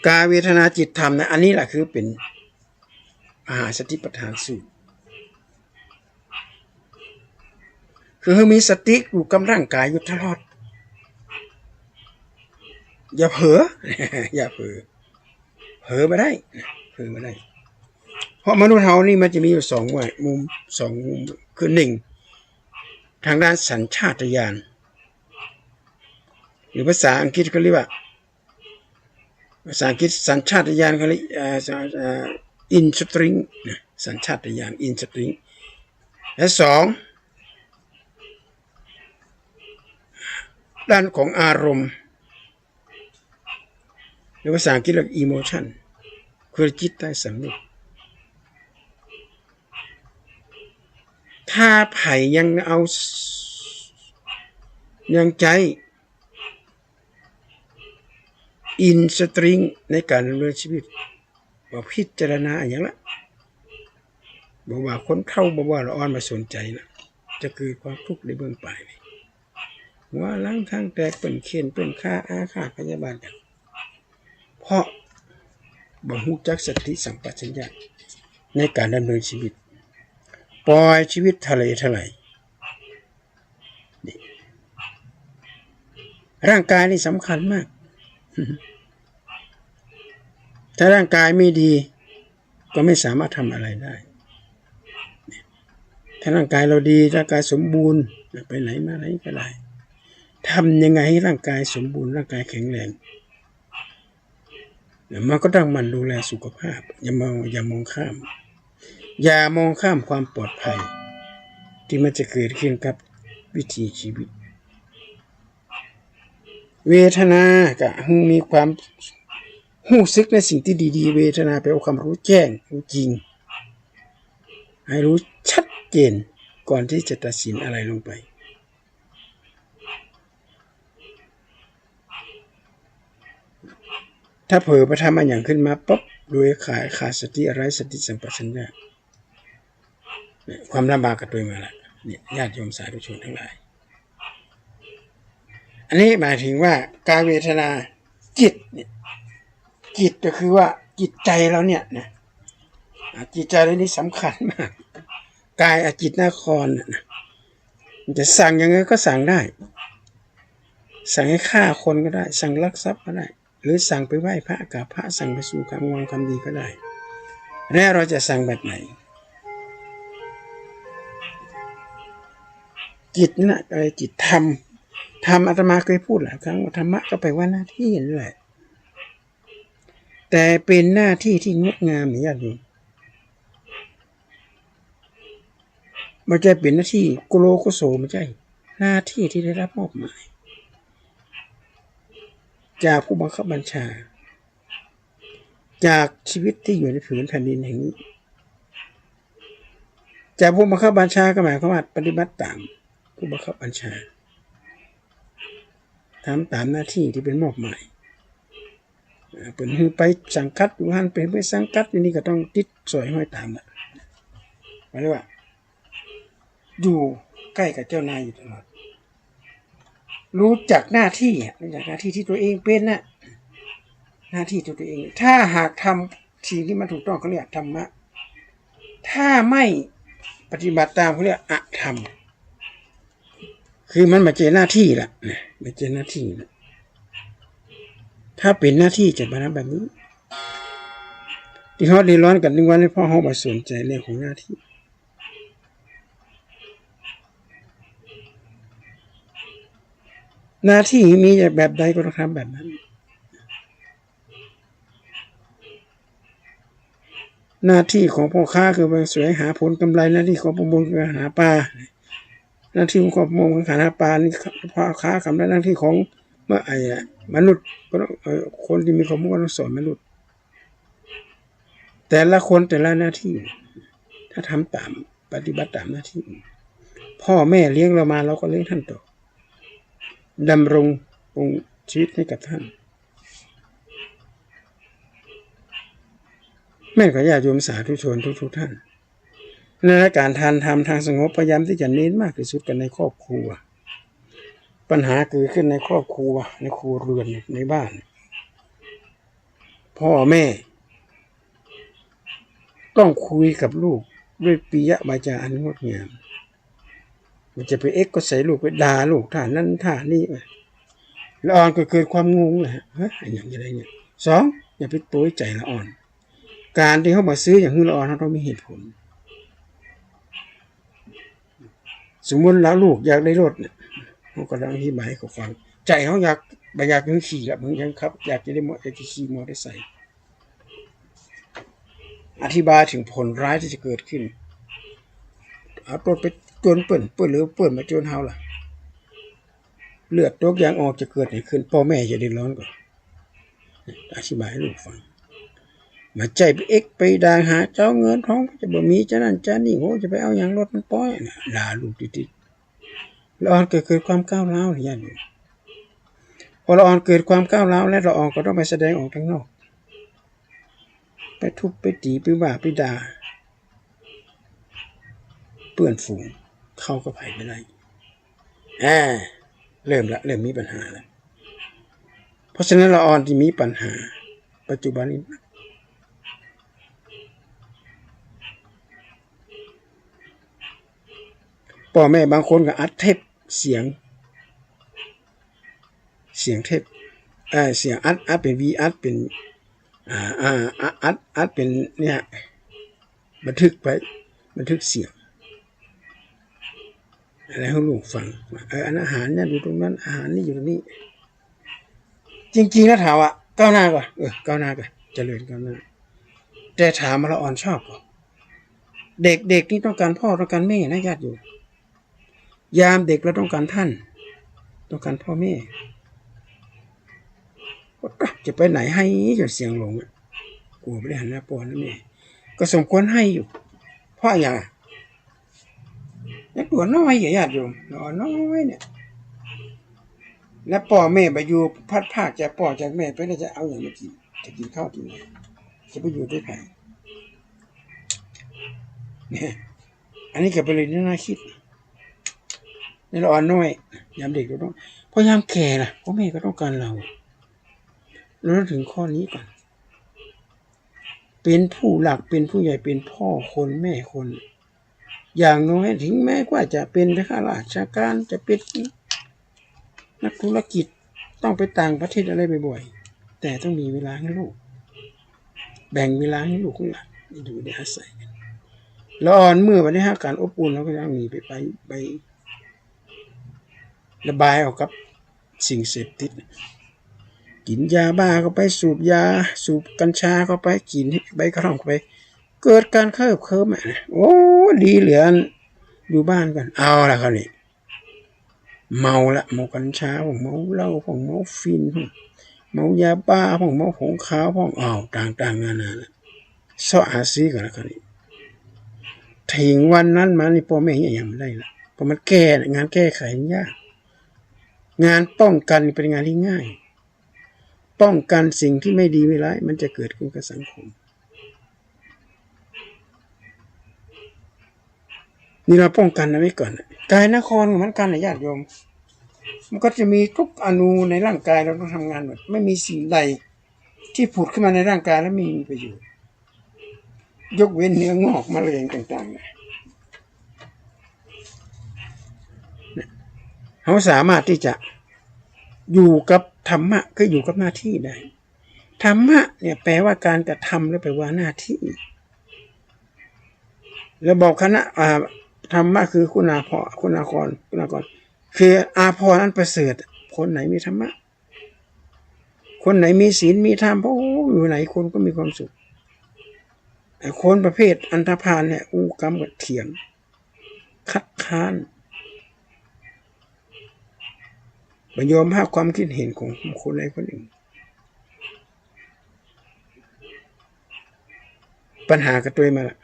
กายเวทนาจิตธรรมนะ อันนี้แหละคือเป๋นมหาสติปัฏฐานสูตร คือหื้อมีสติอยู่กับร่างก๋ายอยู่ตลอด อย่าเผลอ อย่าเผลอ เผลอบ่ได้ เผลอบ่ได้ เพราะมนุษย์เฮานี่มันจะมีอยู่สองมุม สองมุม คือหนึ่ง ทางด้านสัญชาตญาณ หรือภาษาอังกฤษเขาเรียกว่า ภาษาอังกฤษสัญชาตญาณเขาเรียก เอ่อ เอ่อ instinct นะ สัญชาตญาณ instinct และสอง ด้านของอารมณ์ หรือภาษาอังกฤษเรียก emotion คือจิตใต้สำนึก ถ้าใผยังเอา ยังใจ๊ instinct ในก๋านดำเนินชีวิต บ่พิจารณาอะหยังละ บ่ว่าคนเฒ่า บ่ว่าละอ่อน บ่สนใจ๋ละ จะเกิดความทุกข์ในเบื้องปลายนี่ หัวหลังทั้งแตก เปิ้นเฆี่ยน เปิ้นฆ่า อาฆาตพยาบาทกั๋น เพราะบ่ฮู้จักสติสัมปชัญญะในก๋านดำเนินชีวิต ปล่อยชีวิตทะเลทลาย นี่ ร่างกายนี่สำคัญมาก ถ้าร่างกายไม่ดี ก็ไม่สามารถทำอะไรได้ ถ้าร่างกายเราดี ร่างกายสมบูรณ์ ไปไหนมาไหนก็ได้ ทำยังไงให้ร่างกายสมบูรณ์ ร่างกายแข็งแรง มันก็ต้องหมั่นดูแลสุขภาพ อย่ามอง อย่ามองข้าม อย่ามองข้ามความปลอดภัย ตี้มันจะเกิดขึ้นกับวิถีชีวิต เวทนาก็หื้อมีความฮู้สึกในสิ่งตี้ดีๆ เวทนาแปลว่าความฮู้แจ้ง ฮู้จริง หื้อฮู้ชัดเจน ก่อนตี้จะตัดสินอะไรลงไป ถ้าเผลอไปทำอะหยังขึ้นมาปุ๊บ โดยขาด ขาดสติ ไร้สติสัมปชัญญะ เนี่ย ความลำบากก็ตวยมาละ เนี่ย ญาติโยมสาธุชนทั้งหลาย อันนี้หมายถึงว่ากายเวทนาจิตเนี่ย จิตก็คือว่าจิตใจ๋เราเนี่ยนะ อ่า จิตใจ๋เรานี่สำคัญมาก กายอาจิตนครน่ะนะ มันจะสั่งยังไงก็สั่งได้ สั่งให้ฆ่าคนก็ได้ สั่งลักทรัพย์ก็ได้ หรือสั่งไปไหว้พระ กราบพระ สั่งไปสู่ความงามความดีก็ได้ แล้วเราจะสั่งแบบไหน กิจนั่นน่ะ อะไร กิจธรรม ธรรม อาตมาเคยพูดหลายครั้งว่าธรรมะก็แปลว่าหน้าที่นั่นแหละ แต่เป็นหน้าที่ที่งดงามเนี่ย ญาติโยม บ่ใจ้เป๋นหน้าตี้กุโลกุโส บ่ใจ้ หน้าตี้ตี้ได้ฮับมอบหมาย จากผู้บังคับบัญชา จากชีวิตตี้อยู่ในผืนแผ่นดินแห่งนี้ จากผู้บังคับบัญชาก็หมายความว่าปฏิบัติต๋ามผู้บังคับบัญชา ทำต๋ามหน้าตี้ตี้เป๋นมอบหมาย อ่า เป๋นหื้อไปสังกัดอยู่หั้น เป๋นหื้อไปสังกัดอยู่นี่ก็ต้องติดสอยห้อยต๋ามละ หมายถึงว่า อยู่ใก้กับเจ้านายอยู่ตลอด ฮู้จักหน้าตี้อะ ฮู้จักหน้าตี้ตี้ตั๋วเองเป๋นน่ะ หน้าตี้ตั๋วเอง ถ้าหากทำสิ่งตี้มันถูกต้องเขาเรียกธรรมะ ถ้าไม่ปฏิบัติต๋ามเขาเรียกอธรรม คือมันบ่ใจ้หน้าตี้ละนะ บ่ใจ้หน้าตี้ละ ถ้าเป๋นหน้าตี้จะบ่ทำแบบนี้ ตี้เฮาเดือดร้อนกั๋นตึงวันนี้ เพราะเฮาบ่สนใจ๋เรื่องของหน้าตี้ หน้าตี้มีแบบใดก็ต้องทำแบบนั้น หน้าตี้ของพ่อค้าคือไปแสวงหาผลกำไร หน้าตี้ของประมงคือหาปลา หน้าตี้ของประมงคือหาปลา นี่พ่อค้าทำได้ หน้าตี้ของ เมื่อไอ้ มนุษย์ก็ต้อง เอ่อ คนตี้มีความรู้ก็ต้องสอนมนุษย์ แต่ละคนแต่ละหน้าตี้ ถ้าทำต๋าม ปฏิบัติต๋ามหน้าตี้ พ่อแม่เลี้ยงเรามา เราก็เลี้ยงต้านต่อ ดำรงคงชีวิตให้กับต้าน แม่นก่อญาติโยมสาธุชนทุกๆ ต้าน ในรายการทานธรรมทางสงบ พยายามตี้จะเน้นมากตี้สุดกั๋นในครอบครัว ปัญหาเกิดขึ้นในครอบครัว ในครัวเรือน ในบ้าน พ่อแม่ ต้องคุยกับลูกด้วยปิยวาจาอันงดงาม บ่ใจ้ไปเอ็กก็ใส่ลูก ไปด่าลูกท่านั้นท่านี้ ละอ่อนก็เกิดความงงแหละ เฮ้ย อะหยังจะได้เนี่ย สอง อย่าไปตั๋วใจ๋ละอ่อน ก๋านตี้เฮาบ่ซื้อหยังหื้อละอ่อน เฮาต้องมีเหตุผล สมมุติว่าลูกอยากได้รถเนี่ย เฮาก็ต้องอธิบายให้เขาฟัง ใจ๋เฮาอยาก บ่อยากหื้อขี่ละ บ่อยากขับ อยากจะได้มอ อยากจะขี่มอเตอร์ไซค์ อธิบายเถิงผลร้ายตี้จะเกิดขึ้น เอารถไปจนเปิ้น เปิ้นหรือเปิ้นมาจนเฮาล่ะ เลือดตกยางออกจะเกิดหยังขึ้น พ่อแม่จะเดือดร้อนก่อ อธิบายหื้อลูกฟัง บ่ใจ้ไปเอ็กไปด่าหาเจ้าเงินทอง จะบ่มีเจ้านั้นเจ้านี้ โห จะไปเอาหยังรถมันป๊อยน่ะ ด่าลูกติดๆ ละอ่อนก็เกิดความก้าวร้าว ญาติโยม พอละอ่อนเกิดความก้าวร้าวแล้ว ละอ่อนก็ต้องไปแสดงออกตางนอก ไปทุบไปตี๋ ไปว่าไปด่า เปื้อนฝูง เขาก็ไปบ่ได้ อ่า เริ่มละ เริ่มมีปัญหาละ เพราะฉะนั้นละอ่อนตี้มีปัญหาปัจจุบันนี้ พ่อแม่บางคนก็อัดเทปเสียง เสียงเทป เอ่อ เสียงอัด อัดเป๋นวี อัดเป๋น อ่า อ่า อัด อัด อัดเป๋นเนี่ย บันทึกไป บันทึกเสียง อะไรหื้อลูกฟัง เออ อันอาหารเนี่ยอยู่ตรงนั้น อาหารนี่อยู่ตรงนี้ จริงๆ แล้วถามว่าก้าวหน้าก่อ เออ ก้าวหน้าก่อ เจริญก้าวหน้า แต่ถามว่าละอ่อนชอบก่อ เด็กๆ นี่ต้องการพ่อต้องการแม่นะ ญาติโยม ยามเด็กเราต้องการต้าน ต้องการพ่อแม่ จะไปไหนไห้จ๋นเสียงหลงอะ กั๋วบ่ได้หันหน้าป้อหน้าแม่ ก็สมควรไห้อยู่ เพราะหยังอะ ยังตั๋วน้อยอยู่ ญาติโยม ตั๋วน้อยเนี่ย แล้วป้อแม่ไปอยู่พลัดพรากจากป้อจากแม่ไปแล้วจะเอาหยังมากิ๋น จะกิ๋นข้าวกิ๋นหยัง จะไปอยู่ตวยใผ เนี่ย อันนี้ก็เป๋นเรื่องน่าคิด ในละอ่อนน้อย ยามเด็กเราต้อง พอยามแก่ล่ะ พ่อแม่ก็ต้องการเรา เราต้องเถิงข้อนี้ก่อน เป๋นผู้หลัก เป๋นผู้ใหญ่ เป๋นพ่อคนแม่คน อย่างน้อยเถิงแม้ว่าจะเป๋นข้าราชการ จะเป๋นนักธุรกิจ ต้องไปต่างประเทศอะไรบ่อย แต่ต้องมีเวลาหื้อลูก แบ่งเวลาหื้อลูกหื้อหลานอยู่ได้อาศัยกั๋น ละอ่อนเมื่อบ่ได้ฮับก๋านอบอุ่น เฮาก็ยังมีไป ไป ไป ระบายออกกับสิ่งเสพติด กิ๋นยาบ้าเข้าไป สูบยา สูบกัญชาเข้าไป กิ๋นใบกระท่อมเข้าไป เกิดก๋านเคิบเคิ้มอะ โอ้ ดีเหลืออยู่บ้านก่อน เอาละคราวนี้ เมาละ เมากัญชาพ่อง เมาเหล้าพ่อง เมาฝิ่นพ่อง เมายาบ้าพ่อง เมาผงขาวพ่อง อ้าว ต่างๆ นานาละ เซาะหาซี้กั๋นละคราวนี้ ถิงวันนั้นมานี่ป้อแม่เยียะหยังบ่ได้ละ เพราะมันแก้น่ะ งานแก้ไขมันยาก งานป้องกันนี่เป๋นงานตี้ง่าย ป้องกันสิ่งตี้ไม่ดีไม่ร้าย มันจะเกิดขึ้นกับสังคม นี่เฮาป้องกันเอาไว้ก่อน กายนครก็เหมือนกั๋นนะญาติโยม มันก็จะมีทุกอณูในร่างกายเฮาต้องทำงานหมด ไม่มีสิ่งใดตี้ผุดขึ้นมาในร่างกายแล้วไม่มีประโยชน์ ยกเว้นเนื้องอกมะเร็งต่างๆ นะ เฮาสามารถตี้จะอยู่กับธรรมะ คืออยู่กับหน้าตี้ได้ ธรรมะเนี่ยแปลว่าการกระทำ หรือแปลว่าหน้าตี้ ระบอบคณะ อ่า ธรรมะคือคุณาภรณ์ คุณาภรณ์ คุณาภรณ์ คืออาภรณ์อันประเสริฐ คนไหนมีธรรมะ คนไหนมีศีลมีธรรม โอ้ อยู่ไหนคนก็มีความสุข ไอ้คนประเภทอันธพาลเนี่ย อู้กำกั๋นเถียง คัดค้าน บ่ยอมฮับความคิดเห็นของคนใดคนหนึ่ง ปัญหาก็ตวยมาละ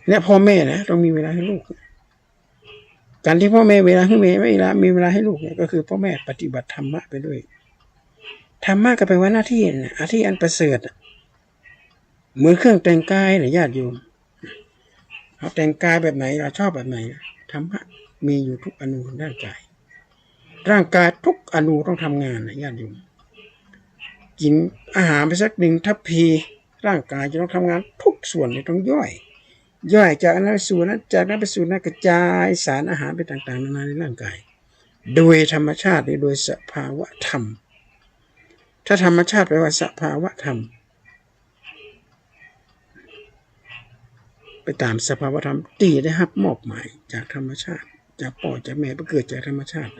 เนี่ยพ่อแม่นะ ต้องมีเวลาหื้อลูก ก๋านตี้พ่อแม่เวลาหื้อแม่ เวลา มีเวลาหื้อลูกเนี่ย ก็คือพ่อแม่ปฏิบัติธรรมะไปด้วย ธรรมะก็แปลว่าหน้าตี้นะ หน้าตี้อันประเสริฐอะ เหมือนเครื่องแต่งกายนะญาติโยม เฮาแต่งกายแบบไหน เฮาชอบแบบไหน ธรรมะมีอยู่ทุกอณูของร่างกาย ร่างกายทุกอณูต้องทำงานนะญาติโยม กิ๋นอาหารไปสักหนึ่งทัพพี ร่างกายจะต้องทำงานทุกส่วนเลย ต้องย่อย ย่อยจากอันนั้นไปสู่อันนั้น จากอันนั้นไปสู่อันนั้น กระจายสารอาหารไปต่างๆ นานาในร่างกาย โดยธรรมชาติ หรือโดยสภาวะธรรม ถ้าธรรมชาติแปลว่าสภาวะธรรม ไปต๋ามสภาวะธรรมตี้ได้ฮับมอบหมายจากธรรมชาติ จากป้อจากแม่ ไปเกิดจากธรรมชาติ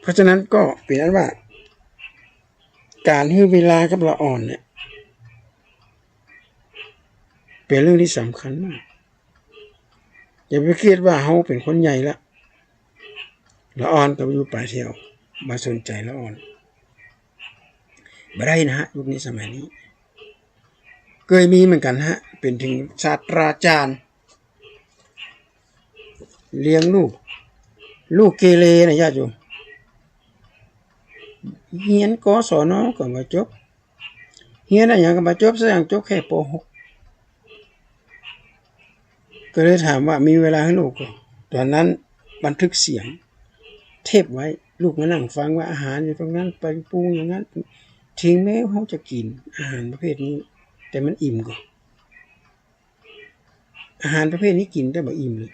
เพราะฉะนั้นก็เป๋นอันว่า ก๋านหื้อเวลากับละอ่อนเนี่ย เป๋นเรื่องตี้สำคัญมาก อย่าไปกึ๊ดว่าเฮาเป๋นคนใหญ่ละ ละอ่อนก็อยู่ป๋ายเตียว บ่สนใจ๋ละอ่อน บ่ได้นะฮะ ยุคนี้สมัยนี้ เกยมีเหมือนกั๋นฮะ เป๋นเถิงศาสตราจารย์ เลี้ยงลูก ลูกเกเรนะญาติโยม เฮียน กศน ก็บ่จบ เฮียนอะหยังก็บ่จบ สักอย่างจบแค่ ป.หก ก็เลยถามว่ามีเวลาหื้อลูกก่อ ต๋อนนั้นบันทึกเสียงเทปไว้ ลูกมานั่งฟังว่าอาหารอยู่ตรงนั้น ไปปรุงอย่างนั้น ถึงแม้เฮาจะกิ๋นอาหารประเภทนี้ แต่มันอิ่มก่อ อาหารประเภทนี้กิ๋นแต่บ่อิ่มเลย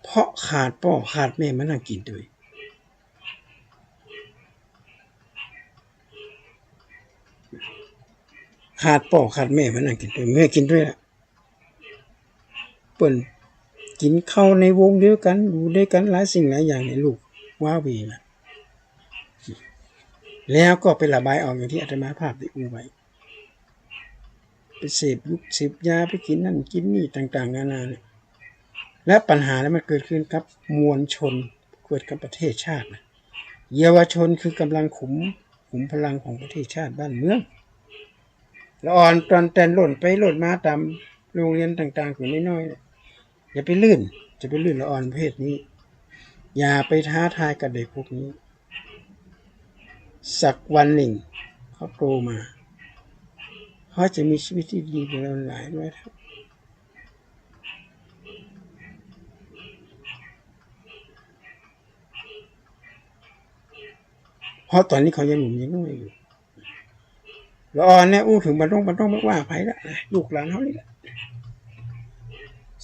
เพราะขาดป้อขาดแม่มานั่งกิ๋นตวย ขาดป้อขาดแม่มานั่งกิ๋นตวย แม่กิ๋นตวยละ เปิ้นกิ๋นข้าวในวงเดียวกั๋น อยู่ด้วยกั๋น หลายสิ่งหลายอย่างเนี่ย ลูกว้าเหว่ละ แล้วก็ไประบายออกอย่างตี้อาตมาภาพได้อู้ไว้ ไปเสพยุกเสพยา ไปกิ๋นนั่นกิ๋นนี่ต่างๆ นานาเนี่ย และปัญหานั้นมันเกิดขึ้นกับมวลชน เกิดกับประเทศชาตินะ เยาวชนคือกำลังขุม ขุมพลังของประเทศชาติบ้านเมือง ละอ่อนต๋อนแต่นล่นไปล่นมาต๋ามโรงเรียนต่างๆ อยู่น้อยๆ เนี่ย อย่าไปลื่น จะไปลื่นละอ่อนประเภทนี้ อย่าไปท้าทายกับเด็กพวกนี้ สักวันหนึ่งเขาโตมา เขาจะมีชีวิตตี้ดีกว่าเราหลายร้อยเท่า เพราะต๋อนนี้เขายังหนุ่มยังน้อยอยู่ ละอ่อนเนี่ยอู้เถิงบ่ต้อง บ่ต้องว่าใผละนะ ลูกหลานเฮานี่แหละ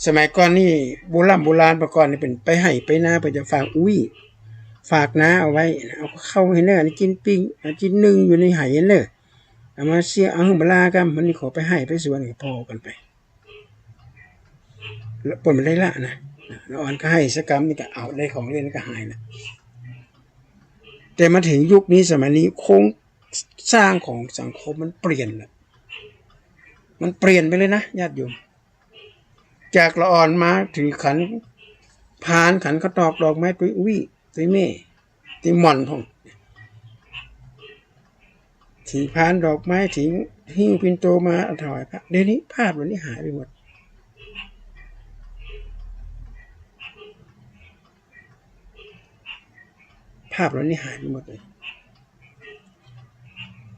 สมัยก่อนนี่ โบร่ำโบราณปะก่อนนี่เปิ้นไปไฮ่ไปนา เปิ้นจะฝากอุ้ย ฝากนาเอาไว้ เอาเข้าหื้อเน่อ อันนี้จิ๊นปิ้ง อันนี้จิ๊นนึ่งอยู่ในไหเน่อ เอามาเสีย เอาหื้อบ่าลากั๋น มื้อนี้ขอไปไฮ่ไปสวน ก็ผ่อกั๋นไป แล้วเปิ้นบ่ได้ละนะ ละอ่อนก็ไฮ่สักกำนี่ก็เอา ได้ของเล่นก็หายละ แต่มาถึงยุคนี้สมัยนี้ โครงสร้างของสังคมมันเปลี่ยนละ มันเปลี่ยนไปเลยนะญาติโยม จากละอ่อนมาถือขันพาน ขันข้าวตอกดอกไม้ ไปอุ้ย ไปเม่ ไปหม่อนพ่อง ถือพานดอกไม้ ถือหิ้วปิ่นโตมาถวายพระ เดี๋ยวนี้ภาพเหล่านี้หายไปหมด ภาพเหล่านี้หายไปหมดเลย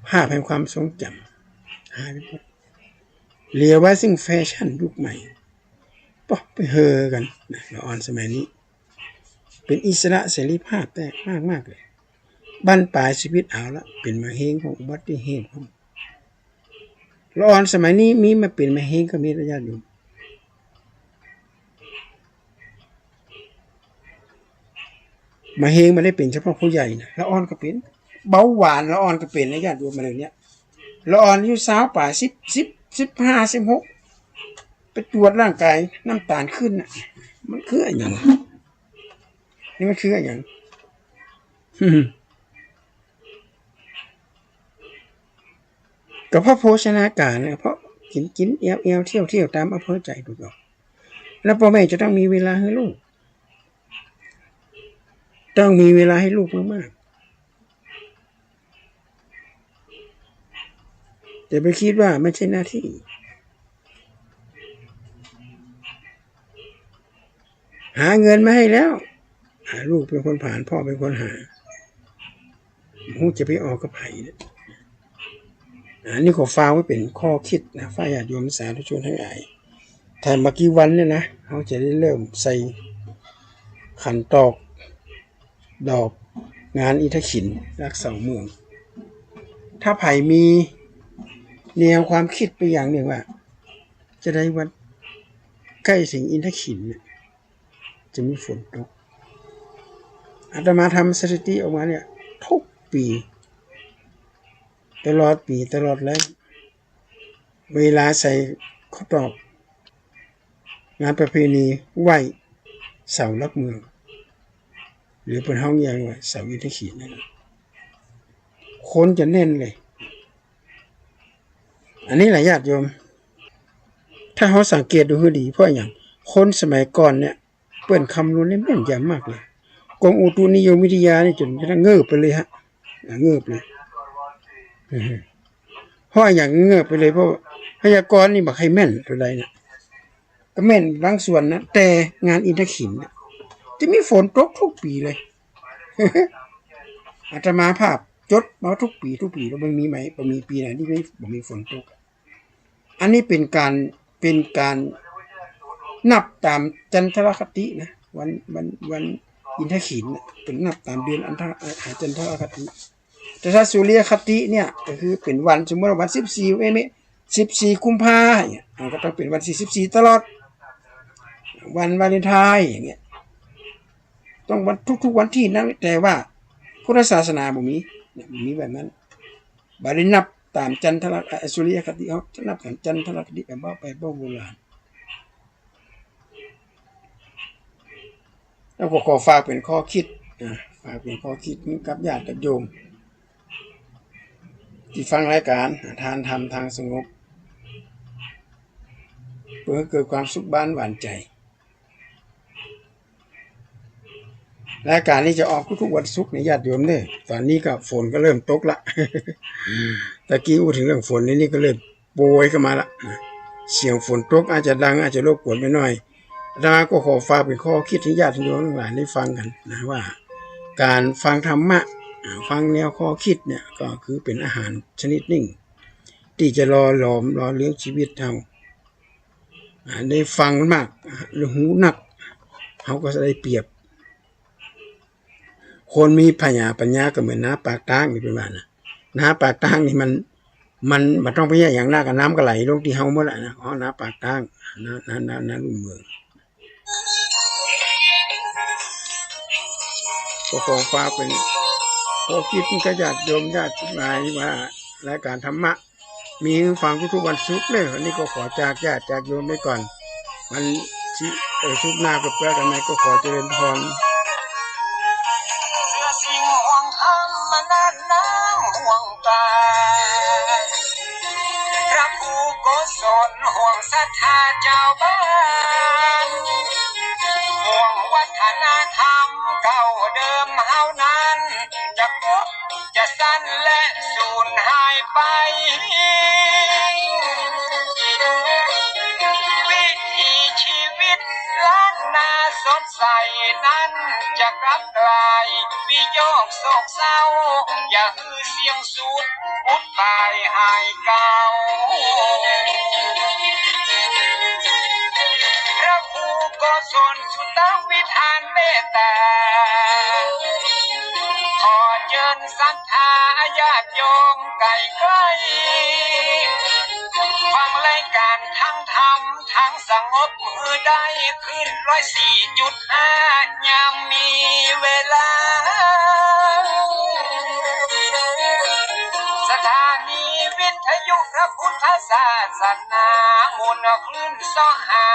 ภาพแห่งความทรงจำหายไปหมด เหลือไว้ซึ่งแฟชั่นยุคใหม่ ปะ ไปเฮอกั๋นนะ ละอ่อนสมัยนี้ เป๋นอิสระเสรีภาพแต๊มากๆ เลย บั้นปลายชีวิตเอาละ เป๋นมะเร็งพ่อง อุบัติเหตุพ่อง ละอ่อนสมัยนี้มีมาเป๋นมะเร็งก็มีนะญาติโยม มะเร็งบ่ได้เป๋นเฉพาะผู้ใหญ่นะ ละอ่อนก็เป๋น เบาหวานละอ่อนก็เป๋นนะญาติโยม มะเร็งเนี่ย ละอ่อนอายุซาวปลาย สิบ สิบ สิบห้า สิบหก ไปตรวจร่างกาย น้ำตาลขึ้นน่ะ มันคืออะหยัง นี่มันคืออะหยัง ก็เพราะโภชนาการนะ เพราะกิ๋นกิ๋น แอ่วแอ่ว เที่ยวเที่ยวต๋ามอำเภอใจ๋ ถูกต้อง แล้วป้อแม่จะต้องมีเวลาหื้อลูก ต้องมีเวลาหื้อลูกมากๆ อย่าไปกึ๊ดว่าไม่ใช่หน้าตี้ หาเงินมาหื้อแล้ว หา ลูกเป๋นคนผาน ป้อเป๋นคนหา บ่ฮู้จะไปออกกับใผเนี่ย อันนี้ก็ฝากไว้เป๋นข้อกึ๊ดนะ ฝากญาติโยมสาธุชนตังหลาย แต่บ่กี่วันเนี่ยนะ เฮาจะได้เริ่มใส่ขันตอกดอกงานอินทขิล รักเสาเมือง ถ้าใผมีแนวความกึ๊ดไปอย่างนึ่งว่า จะได้วันใก้เถิงอินทขิลเนี่ย จะมีฝนตก อาตมาทำสถิติออกมาเนี่ย ทุกปี๋ ตลอดปี๋ ตลอดแล้ง เวลาใส่ข้าวตอก งานประเพณีไหว้เสาหลักเมือง หรือเปิ้นฮ้องอีกอย่างว่าเสาอินทขิลนั่นน่ะ คนจะแน่นเลย อันนี้แหละญาติโยม ถ้าเฮาสังเกตดูหื้อดี เพราะอะหยัง คนสมัยก่อนเนี่ย เปิ้นคำนวณได้แม่นยำมากเลย กรมอุตุนิยมวิทยานี่จ๋นกระทั่งเงิบไปเลยฮะ อ่า เงิบเลย อือฮึ เพราะอะหยังเงิบไปเลย เพราะพยากรณ์นี่บ่ใค่แม่นเต้าใดนะ ก็แม่นบางส่วนนะ แต่งานอินทขิลนะ จะมีฝนตกทุกปี๋เลย อาตมาภาพจดมาทุกปี๋ ทุกปี๋ แล้วบ่มีไหม บ่มีปี๋ไหนตี้ไม่ บ่มีฝนตก อันนี้เป๋นก๋าน เป๋นก๋านนับต๋ามจันทรคตินะ วัน วัน วันอินทขิลน่ะ เป๋นนับต๋ามเดือนอันทะ อ่า จันทรคติ แต่ถ้าสุริยคติเนี่ย ก็คือเป๋นวัน สมมุติว่าวันสิบสี่ เอ้ย ไม่ สิบสี่กุมภาเนี่ย มันก็ต้องเป๋นวันที่สิบสี่ตลอด วันวาเลนไทน์อย่างเงี้ย ต้องวัน ทุกๆวันตี้นั้น แต่ว่าพุทธศาสนาบ่มี เนี่ย บ่มีแบบนั้น บ่ได้นับต๋ามจันทร เอ่อ สุริยคติ เฮาจะนับต๋ามจันทรคติแบบว่าไปแบบโบราณ แล้วก็ขอฝากเป๋นข้อกึ๊ด อ่า ฝากเป๋นข้อกึ๊ดกับญาติกับโยม ตี้ฟังรายก๋าน ทานธรรมทางสงบ เปื้อหื้อเกิดความสุขบ้านหวานใจ๋ รายก๋านนี้จะออกทุกๆวันศุกร์นะญาติโยมเน่อ ต๋อนนี้ก็ฝนก็เริ่มตกละ ตะกี้อู้เถิงเรื่องฝน นี่ นี่ก็เริ่มโปรยเข้ามาละนะ เสียงฝนตกอาจจะดัง อาจจะรบกวนไปหน่อย อาตมาก็ขอฝากเป๋นข้อกึ๊ดหื้อญาติโยมตังหลายได้ฟังกั๋นนะ ว่าก๋านฟังธรรมะ อ่า ฟังแนวข้อกึ๊ดเนี่ย ก็คือเป๋นอาหารชนิดนึ่ง ตี้จะหล่อหลอมหล่อเลี้ยงชีวิตเฮา อ่า ได้ฟังมาก อ่า หรือฮู้นัก เฮาก็จะได้เปรียบ คนมีผญาปัญญาก็เหมือนน้าปากตางนี่เปิ้นว่านะ น้าปากตางนี่มัน มันบ่ต้องไปเยียะหยังนัก น้ำก็ไหลลงตี้เฮาหมดละนะ อ้อ น้ำปากก๊าง น้ำ น้ำ น้ำ น้ำลุ่มเมือง ก็ขอฝากเป๋นข้อคิดกับญาติโยมญาติทั้งหลายว่า รายก๋านธรรมะ มีหื้อฟังกู้ๆ วันศุกร์เน่อ อันนี้ก็ขอจากญาติจากโยมไปก่อน วันสิ เอ่อ ศุกร์หน้าก็เปื้อกั๋นใหม่ ก็ขอเจริญพร เสื้อสิ่งห่วงธรรม มานานน้ำห่วงตา พระครูโกศลห่วงศรัทธาจาวบ้าน ห่วงวัฒนธรรมเก่าเดิมเฮานั้น จะกุบ จะสั้นและสูญหายไป วิถีชีวิตล้านนาสดใสนั้น จะกลับกลายวิโยคโศกเศร้า อย่าหื้อเสี้ยงสูญ บุดปายหายเก่า พระครูโกศลสุตวิธานเมตตา ขอเจิญศรัทธาญาติโยมไก๋ไก๋ ฟังรายก๋านทั้งธรรมทั้งสงบ หื้อได้คลื่นร้อยสี่จุดห้า ยามมีเวลา สถานีวิทยุพระพุทธศาสนา หมุนคลื่นเสาะหา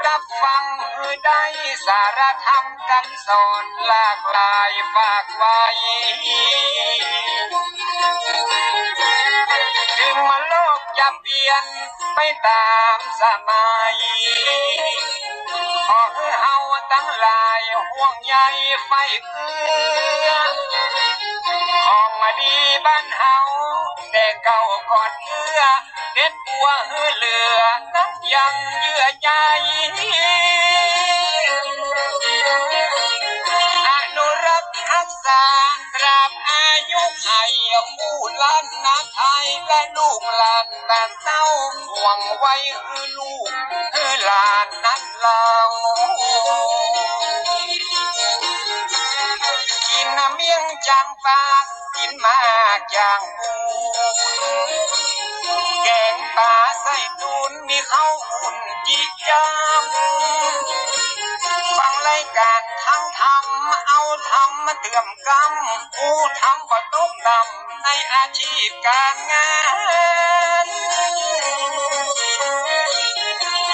รับฟังหื้อได้สาระธรรมกำสอนหลากหลายฝากไว้ ถึงโลกจะเปลี่ยนไปต๋ามสมัย ขอหื้อเฮาตังหลายห่วงใยใฝ่เกื้อ ของดีบ้านเฮาแต่เก่าก่อนเกื้อ เด็ดบัวหื้อเหลือ น้ำยังเยื่อใย อนุรักษ์ฮักษา ตราบอายุขัย หมู่ล้านนาไทย และลูกหลานต่างเต้า ห่วงไว้หื้อลูกหื้อหลานนั้นเล่า กิ๋นเมี่ยงจางปลา กิ๋นหมากจางปูน แก๋งป๋าใส่ตูน มีข้าวอุ่นจิจ้ำ ฟังรายก๋านทั้งธรรม เอาธรรมมาเติมกำ ผู้ธรรมบ่ตกต่ำในอาชีพก๋านงาน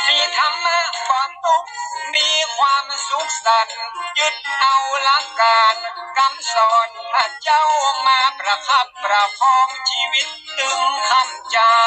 มีธรรมะบ่ตุ๊กข์ มีความสุขสันต์ ยึดเอาหลักก๋านกำสอนพระเจ้า มาประคับประคองชีวิตตึงค่ำเจ๊า